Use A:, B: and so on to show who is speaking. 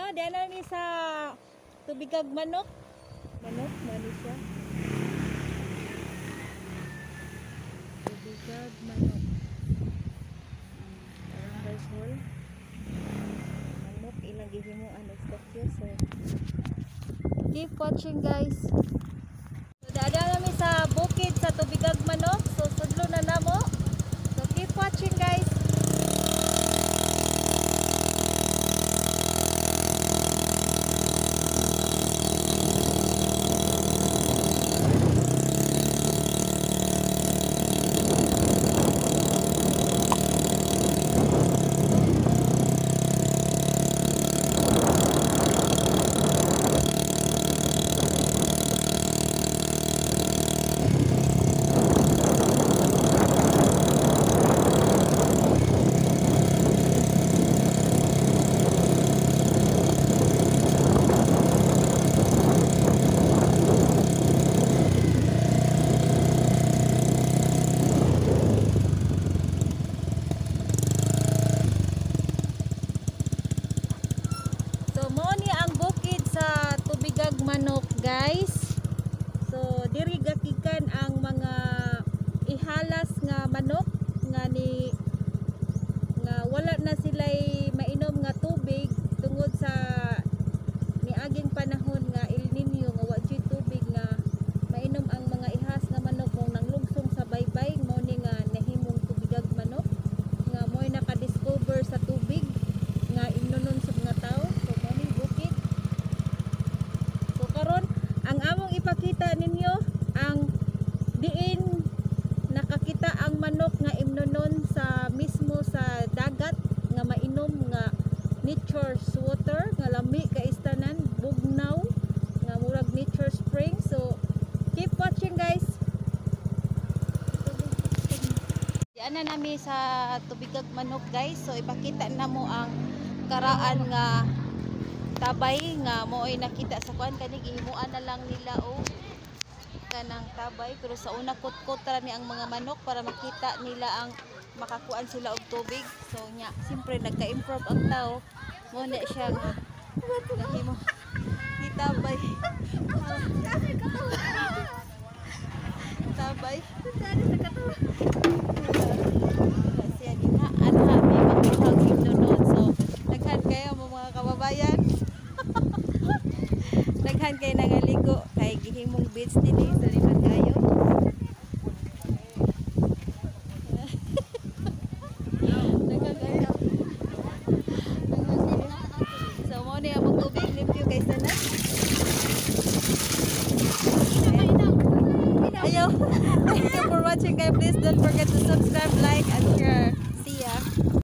A: Diyan na mi sa Tubigag Manok. Manok, mani siya. Tubigag Manok. Barangay Hall. Manok, ilang gihimuan og statue. So, keep watching, guys. So, dada nami sa bukid sa Tubigag Manok. So, sudlo na namo. So, keep watching, guys. So, mao ni ang bukid sa Tubigag Manok, guys. So, diri gakikan ang mga ihalas nga manok nga ni nga wala na sila'y mainom nga tubig tungod sa niaging panahon nga El Nino nga wa jud tubig nga mainom ang mga ihas nga manok mong nanglungsong sa baybay. Mao ni nga nahimong Tubigag Manok nga mo'y naka-discover sa tubig nga imnonon sa mga tao. So mao ni bukid. So karon ang among ipakita ninyo ang diin nakakita ang manok nga imnonon sa mismo sa dagat nga mainom nga nature's water nga lami kaistanan, bugnaw nga murag nature spring. So keep watching, guys. Diyan na nami sa Tubigag Manok, guys. So ipakita na mo ang karaan nga tabay nga mooy nakita sa kuan kani gihimuan na lang nila og kanang tabay, pero sa una kutkot ra ni ang mga manok para makita nila ang makakuan sila og tubig. So nya siyempre nagka-improve ang tao, mo na siya nga nahimo gitabay. Tabay. Siya dinha anha may magkuhag himnonon. So daghan kayo mo mga kababayan. Daghan kayo nangaligo kay gihimong beach dinhi sa liman kayo. Daghan kayo. Daghan kayo. So mo ni among tubig limpyo kay sana. Ayaw. Thank you for watching, guys. Please don't forget to subscribe, like, and share. See ya.